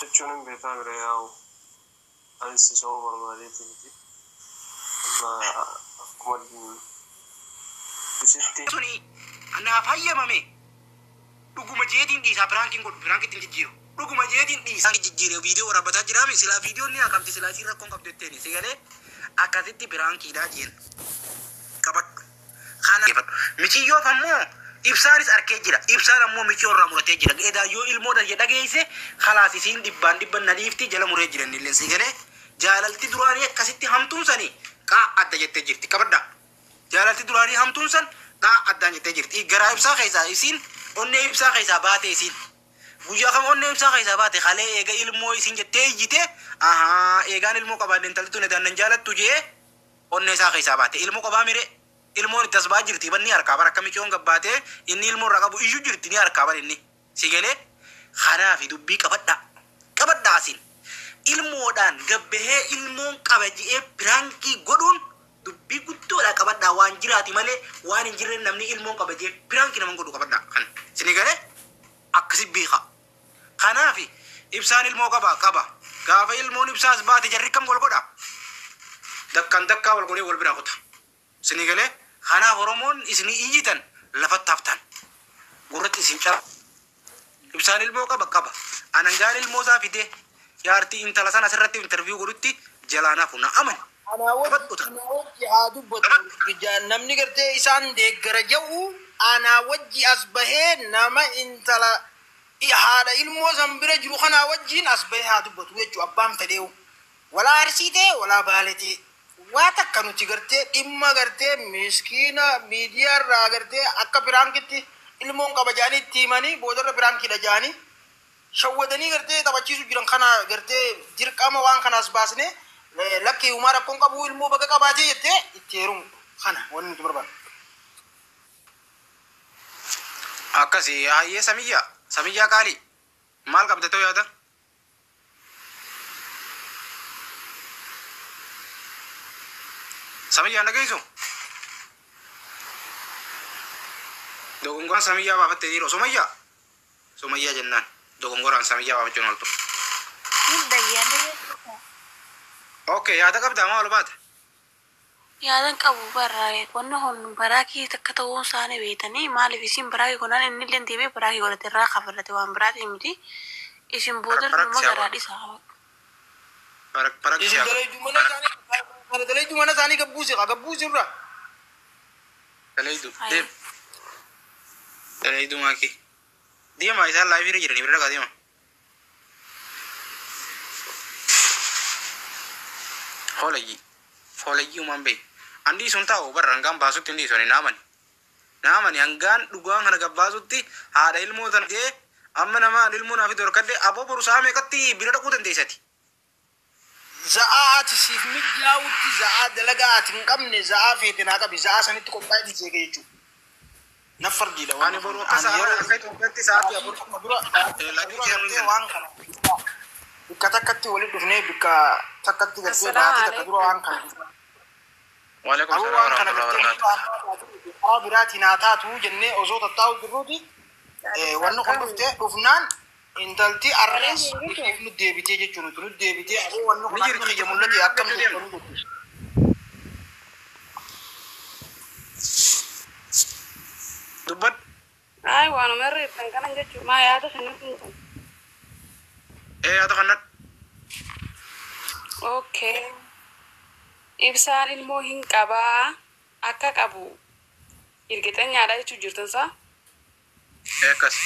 Jechuun hin beekaa bira yaa'u. Anis si sobuu barbaadeeti miti. Amma akkuma isitti. Suni naaf hayyamame dhuguma jeetiin dhiisaa piraankiin godhu piraankitti hin jijjiiru. Dhuguma jeetiin dhiisaa jijjiire viidiyoo waraabbataa jiraame silaa viidiyoon ni haqamti silaa isiin rakkoon qabdu jetteeni si galee akkasitti piraankiidhaa jeen qabadhu. Kana miciyyoof ammoo ibsaanis arkee jira. Ibsaan ammoo miciyyoo irraa muratee jira. Edaa yoo ilmoo dhageesse khalaas isiin dhibbaan dhibban na dhiifti jala muree jira inni illee si galee jaalalti duraanii akkasitti hamtuun sanii qaa adda jettee jirti qabadhaa. Jaalalti duraanii hamtuun san qaa addaan jettee jirti. Garaa ibsaa keessaa isiin onnee ibsaa keessaa baate isiin. Guyyaa kam onnee ibsaa keessaa baate kalee eega ilmoo isiin jettee iyyite ahaa eegaan ilmoo qabaadhe intalli tun edaan nan jaalattu jee onnee isaa keessaa baate ilmoo qabaa mire ilmoon itti as ba'aa jirti ban ni harkaa bar akka miciyoon gabbaatee inni ilmoo irraa qabu iyyuu jirti ni harkaa bar inni si galee kanaafi dubbii qabadhaa qabadhaa asiin ilmoodhaan gabbahee ilmoon qaba je'ee piraankii godhuun dubbii guddoodha qabadhaa waan jiraati malee waan hin jirre namni ilmoon qaba je'ee piraankii naman godhu qabadhaa kan sini galee akkasi beeka kanaafi ibsaan ilmoo qaba qaba gaafa ilmoon ibsaas baate jarri kam wal godha dakkan dakkaa wal godhee wal biraa kuta sini galee kanaaf oromoon isinii iyyitan lafatti haftan gurratti isin caba ibsaan ilmoo qaba qaba anangaan ilmoo isaa fidee jaartii intala sana asirratti interview godhutti jalaan hafu na amani. Anaa wajji haa dubbatu. Namni gartee isaan deeggara jedhu anaa wajji as bahee nama intala haadha ilmoo san bira jiru kanaa wajjiin as bahee haa dubbatu jechuudha abbaan fedheewu. Walaa Arsii ta'e walaa Baalee ta'e. Waa takka nuti gartee dhimma gartee miskiina miidiyaa irraa gartee akka piraankitti ilmoon qaba jedhanii itti himanii boodarra piraankiidha jedhanii shawwadanii gartee taphachiisu jiran kana gartee dirqama waan kanaas baasne lakkii uumaa rakkoon qabu ilmoo baga qabaatee jettee itti heerumu kana wanni nuti barbaannu. Akkasi hayyee Samiyyaa Samiyyaa qaalii maal qabda ta'uu yaada? Samiyyaa dhageessu? Dogongoraan Samiyyaa baafattee dhiiroo Sumayyaa Sumayyaa jennaan dogongoraan Samiyyaa baafachuun ooltu. Okay yaada qabdaa maa ol baate? Yaadan qabu barra wanna hon baraakii takka ta'uu isaanii beektanii maaliif isin baraakii godhan inni illee deebi'ee baraakii godhate irraa kafalate waan biraatii miti isin booda numa garaa dhisaa. Isin dalayduu mana isaanii kana dalayduu mana isaanii gabbuuse qa gabbuuse irraa. Dalayduu deem. Dalayduu maakii. Deema isaan laayifii irra jiranii bira dhaqaa deema. Hoolayyi. Hoolayyi uumaan beeyi. Andi sun taa'u barra hangaan baasutti hindi sun naamani. Naamani hangaan dhugaan kana gabbaasutti haadha ilmoo tana jee amma nama ilmoo naaf itti horkadde aboo boru sa'a meeqatti bira dhaquu dandeessati. Za'aa ati siif mijaa'utti za'aa dalagaa ati hin qabne za'aa feete naa qabi za'aa sanitti qophaa'ee si eege jechuudha. Na fardiidha waan Ani boru akka ani sa'a yeroo akka Itoophiyaatti sa'aatii 4. dura Laggii dura seeruu gartee waan kana bikka takkatti walitti dhufnee bikka takkatti gartee Assalaamu baatii takka dura waan kana Waalaikum aboo salaam waan kana warahmatullahi gartee wabarakatuh. karaa biraatiin haa taatu jennee osoo tattaa'u jirruuti wanni kun dhuftee dhufnaan intalti arras nu deebitee jechuun nuti nu deebitee aboo wanni kun Ni akka jirti. kiyya mul'ate akkam Deema. jechuun jechuudha. Dubbadhu. Ay, waanuma irra jirtan kanan jechuun maa yaada kennuuf hin qabu. Ee yaada kannadhu. Okay. Ibsaan ilmoo hin qabaa akka qabu irgixanyaadha jechuun jirtan saa. Ee akkas.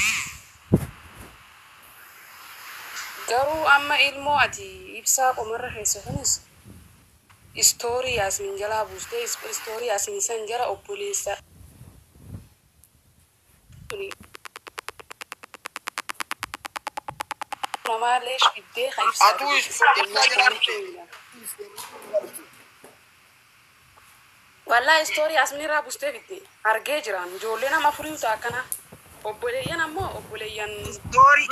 Garuu amma ilmoo ati ibsaa qomarra keessa kunis istoorii Yaasmin jalaa buustee istoorii Yaasmin san jala obboleessa. Namaallee fiddee kan ibsaa Atuu ibsaa jalaa dhufte. Wallaa istoorii Yaasmin irraa buustee fidde argee jiraan ijoollee nama afurii utaa akkana. Obboleeyyan ammoo obboleeyyan Story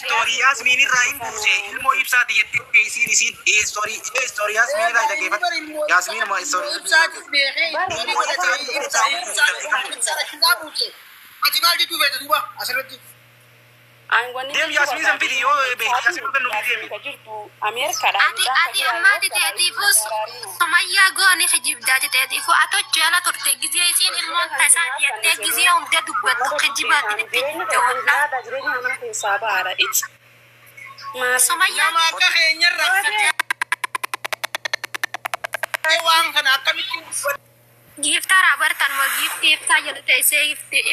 story Yaasmiin irraa hin buuse ilmoo ibsaati jettee isiin isiin story story Yaasmiin irraa dhaggeeffate Yaasmiin ma story Ibsaatis beekee itti godhatee ibsaa ibsaa ibsaa ibsaa buuse. Ati maal jechuu feete duuba asirratti? Deem Yaasmiin san fidi yoo beekte Yaasmiin kan nuti deemi. Jirtu Ameerikaadha. Ati ati ammaati ta'eetiifuu sumayyaa goone kijibdaati ta'eetiifuu ato jala turte gizee isiin ilmoon tasaa jettee gizee hunda dubbattu kijibaati itti jibde wallaa. Jireenya namaa keessaa baara. Ichi. Sumayyaa Nama akka keenyarraa waan kana akkamitti giiftaraa bartan moo giiftii ibsaa jedhu teessee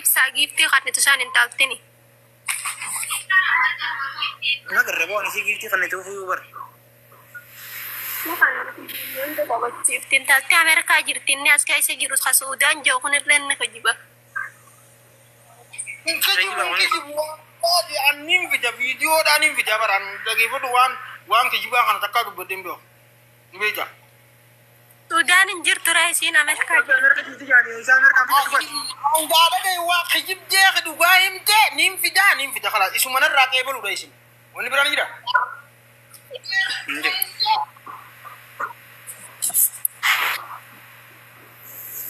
ibsaa giiftii kan isaan hin taaltini. Nagarra bo'oon isii giiftii kan itti ufuu bar. Iftiin taaltee Ameerikaa jirti inni as keessa jiru ka Suudaan jiru kunillee ni kijiba. Hin kijibu hin kijibu waan annin fida viidiyoodhaan hin fida baraan dhageeffadhu waan waan kijibaa kana takkaa dubbadde hin beeku. Ni beektaa? Suudaan hin jirtu ree isiin Ameerikaa jirti. Dhugaa dhagaye waa kijibdee dhugaa himtee niin fidaa niin fida kalaas isuma narraa qeebaluudha isin. Wanni biraan jira?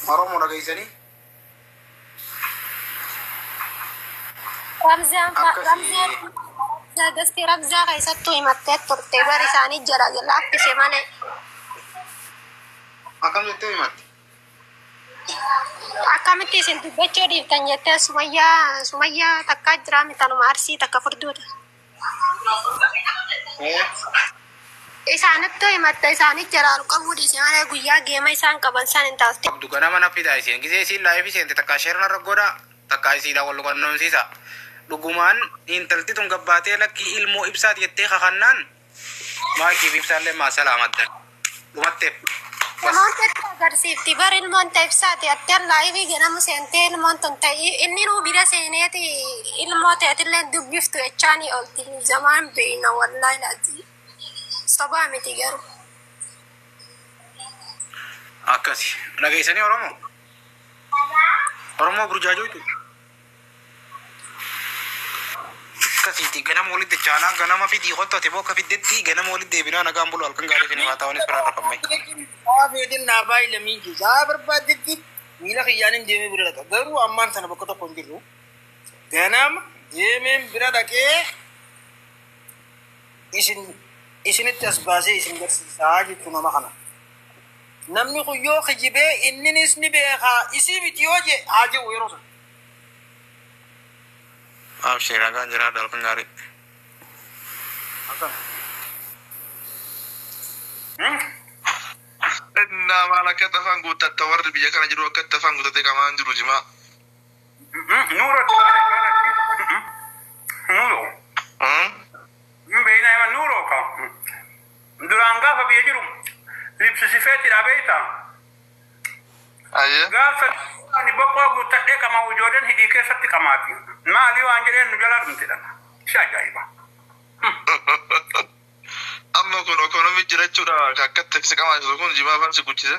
Oromoo dhageessanii. Ramzaan Akkasii. Ramzaan gasti Ramzaa keessattuu himattee turte bari isaanii jala laaffise malee. Akkam jettee himatte? Akkamitti isin dubbachuu dhiiftan jettee sumayyaa sumayyaa takkaa jira mitanuma arsii takka furduudha. Isaanittuu himatte isaanii jala ol qabuu dhiise malee guyyaa geema isaan qaban san hin taalte. Qabdu ganama na fidaa isiin gisee isiin laayif seente takka sheerna raggoodha takka isiidha wal qunnamsiisa. Dhugumaan intalti tun gabbaatee lakki ilmoo ibsaati jettee kakannaan maakiif ibsaallee maa salaamaddan. Dhumatteef. Namoota itti agarsiifti bar ilmoon ta ibsaati atteen laayifii jedhamu seentee ilmoon tun ta'ii inni nuu bira seeneeti ilmoo ta'etillee dubbiftu jechaanii olti zamaan beeyna wallaahi laati. Sobaa miti garuu. Akkasi. Dhageessanii Oromoo? Oromoo burjaajootu. Akkasiiti ganama walitti chaanaa ganama fidii qottote bokka fiddetti ganama walitti deebinaa nagaan bulu halkan gaarii isin himaa ta'anis biraa rafamne. Saa feetin naa baay'ee miinji saa barbaaddetti miila kiyyaanin deemee bira dhaqa garuu ammaan sana bakka tokko hin jirru. Ganama deemeen bira dhaqee isin isinitti as baasee isin garsiisaa jechuu nama kana. Namni kun yoo kijibee inninis ni beekaa isii miti yoo je haa jedhu yeroo sana. Abshee nagaan jiraadha halkan gaarii. Innaa maal akka afaan guuttatta warri biyya kana jiru akka afaan guuttatee qamaan jiru jimaa. Nuuro Nuuro. Beeyna hima Nuuro ka. Duraan gaafa biyya jiru libsisifeetidha beeyta. Ayyee. Gaafa ani boqqoo guuttadhee qamaa ijoolleen hidhii keessatti qamaati. Maali waan jedheen nu jalaa dhumtidha. Si ajaa'iba. Amma kun ekonomii jira jechuudha akka itti qamaa jiru kun jimaa afaan si guchise.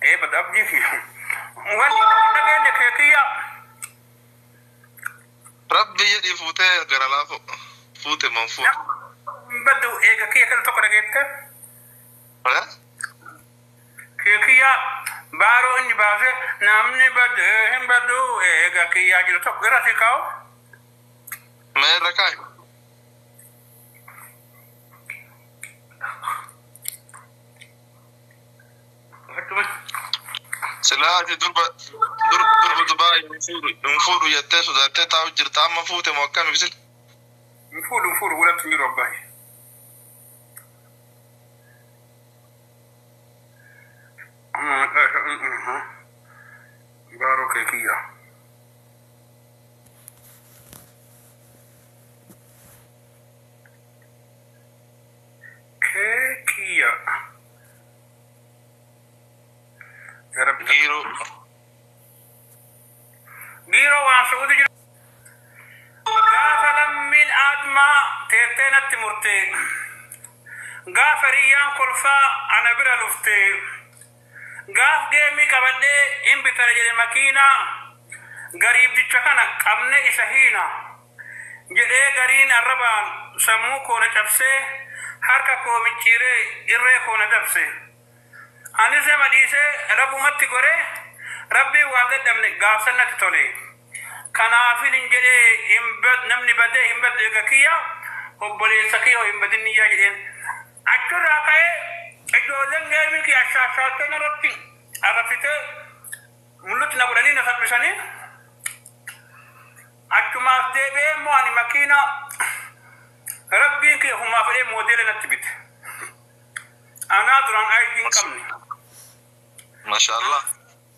Ee bada abdii fi wanni tokko dhageenye keekiyya. Rabbi jedhii fuutee gara laafo fuute man fuute. Baddu eega kiyya kana tokko dhageette. Keekiyya baaroo inni baase namni badde hin baddu eega kiyyaa jiru tokko irra si kaa'u. Mee irra kaa'i. Silaa ati durba durba dubaa hin fuudhu jettee sodaattee taa'u jirta amma fuute moo akkam ibsin? Hin fuudhu hin fuudhu walitti hin jiru abbaayi. Baaroo keekiyyaa. Keekiyyaa. Ya Rabbi. Giiroo. Giiroo waan su'uutu jiru. Gaafa lammiin aadmaa teettee natti murte. Gaafa riyyaan kolfaa ana bira lufte. Gaaf geemii qabadhee hin bitara jedhe makiinaa gariibdicha kana qabne isa hiina jedhee gariin arrabaan sammuu koona cabsee harka koo micciiree irree koona dabse. Anis nama dhiisee rabbumatti goree rabbiin waan dadhabne gaafsan natti tole. Kanaafin hin jedhee hin namni badee hin baddu eega kiyya obboleessa kiyya hin badin niyyaa jedheen. Achirraa ka'ee ijoolleen geemii kiyya ashaashaattee narratti arrabsitee mul'utti na godhanii na salphisanii achumaaf deebi'ee immoo ani makiina rabbiin kiyya humaa fedhee moodeela natti bite. Anaa duraan aayidii hin qabne. Masha Allah.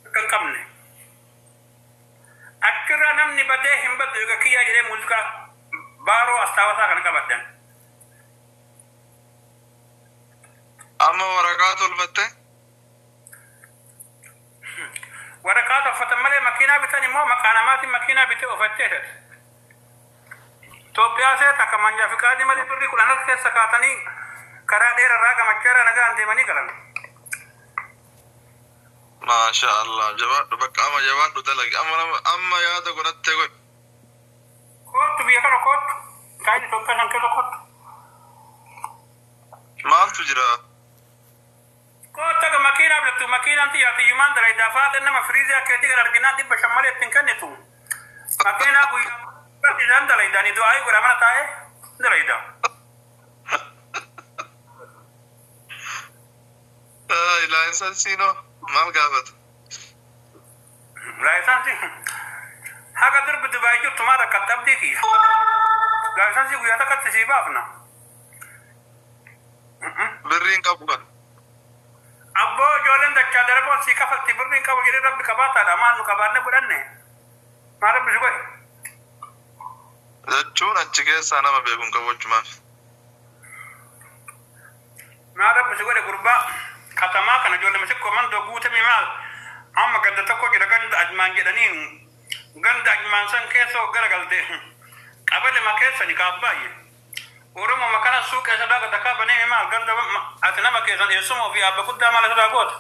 Akka hin qabne. Achirraa namni badee hin baddu eega kiyyaa jedhee muuziqaa baaroo astaawasaa kana qabaddan. Amma waraqaa tolfatte? Waraqaa tolfatan malee makiinaa bitan immoo maqaa namaatiin makiinaa bitee ofattee jedhe. Itoophiyaa seeta akka manjaa fiqaadii malee birrii 10 harka keessa kaatanii karaa dheerarraa gamachaarraa nagaan deemanii galan. Maasha Allah. Jabaadhu bakka amma jabaadhu dalagi. Amma nama amma yaada godhattee godhi. Kootu biyya kana kootu. Kaayini Itoophiyaa san keessa kootu. Maaltu jira? Kootu aga makiinaa bitattu makiinaan xiyyaa xiyyumaan dalaydaa faaxeen nama firiizii akkeetii kan arginaan 500 malee ittiin kennitu. Makiinaa guyyaa isaan dalaydaa ni du'aa godha mana taa'ee dalaydaa. Laayisansiinoo maal gaafata? Laayisansi haga durbi Dubaay jirtu maal rakkatte abdii kiyya. Laayisansii guyyaa takkatti sii baafna. Birriin qabu kan. Abboo ijoolleen dachaa daraboon sii kafalti birriin qabu jedhee rabbi qabaataadha maal nu qabaanne godhanne. Maal rabbi si godhe? Jechuun achi keessaa nama beeku hin qabu jechumaaf. Maal rabbi si godhe gurbaa katamaa kana ijoollee masikkoo mandoo guutame maal amma ganda tokko jira ganda ajmaan jedhanii ganda ajmaan san keessa gara galte qabale ma keessa ni kaabbaayye. Oromoo makana suuqa isa daga takkaa banee maal ganda ati nama keessan eessuma ofii abba guddaa maal isa goota.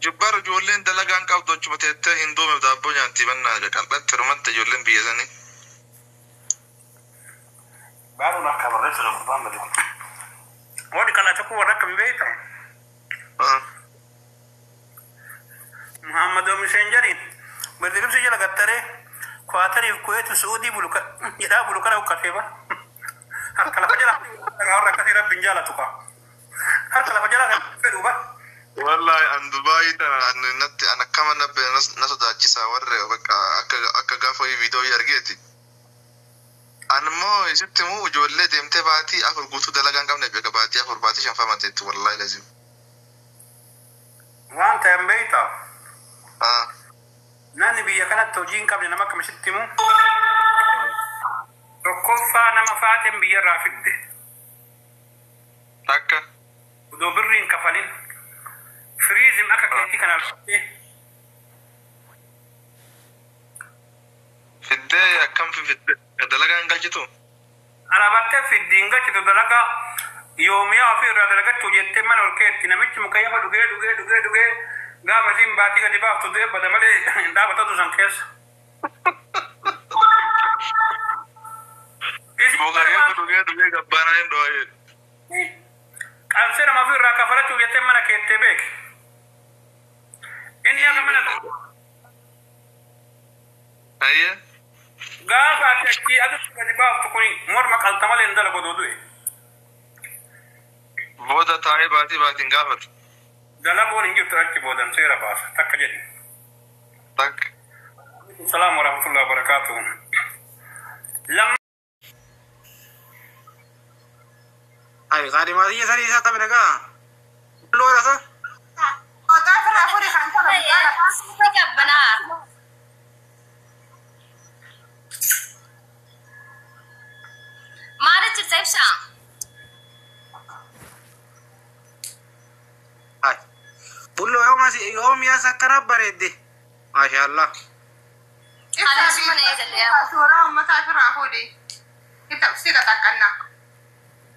Jubbaar ijoolleen dalagaan qabdu achuma teettee hin duumeef daabboo nyaatti bannaa qal'atte rumatte ijoolleen biyya sanii. Baaruun akka barreessu gurbaan bade. Warri qal'ate kun warra akkam beektan. Muhammad Miseenjariin birdiribsi jala gattaree Kwaatariif Kuweetu Su'uudii bulu jedhaa bulu kana ukkatee ba. Harka lafa jala warra akkasii rabbiin jaalatu kaa. Harka lafa jala kan fedhu ba. Wallahi an Dubaayii tana an natti an akkama nabbe na sodaachisa warri bakka akka akka gaafa viidiyoo argeeti. An immoo isitti immoo ijoollee deemtee baatii 4 guutuu dalagaa hin qabne beeka baatii 4 baatii 5 famateetti wallahi lazim. Waan ta'an beektaa. Namni biyya kanatti hojii hin qabne nama akkamitti himu? Tokkoffaa nama faaxeen biyyarraa fidde. Takka. Odoo birrii hin kafalin. Firiizim akka keetii kana fiddee. Fiddee akkam fiddee dalagaa hin galchitu? Alabattee fiddi hin galchitu dalagaa yoomiyaa ofii irraa dalagachuu jettee mana ol keetti namichi mukayyafa dhugee dhugee dhugee dhugee gaafa isiin baatii gadi baaftu du'ee bada malee hin dhaabatatu san keessa. Mukayyafa dhugee dhugee gabbaanaa hin dho'ee. Qabsee nama ofii irraa kafalachuu jettee mana keettee beeki. Inni akka mana Ayyee. Gaafa ati achii adutti gadi baaftu kun morma qalta malee hin dalagu odoo du'e. Booda taa'ee baatii baatiin gaafata. Dalagoon hin jirtu achi boodan seera baasa takka jedhi. Takka. Salaamu warahmatullahi wabarakaatuh. Lamma Ay, qaadhimaa sadii isaa taphina gaa. Bulloo rasa. Qotaa firraa fuudhi kan tapha. Ni qabbanaa. Maaliif jirta ibsaa? Ay, bulloo yoom yaas akkana bareedde. Maashaallah. Anis mana eegalee. Suuraa uummataa firraa fuudhi. Si qaxaqqannaa.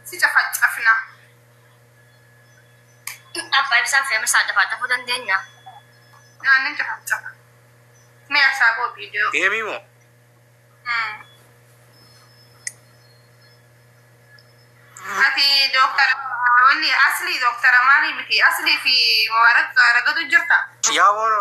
Si cafacafna. Abbaa ibsaan feemirsaa cafaa dandeenya. Aannan cafaa. Mee asaaboo viidiyoo. Geemii moo? Ati dooktara wanni asli dooktara maali miti asli fi mubaarak argatu jirta. Yaa boolo.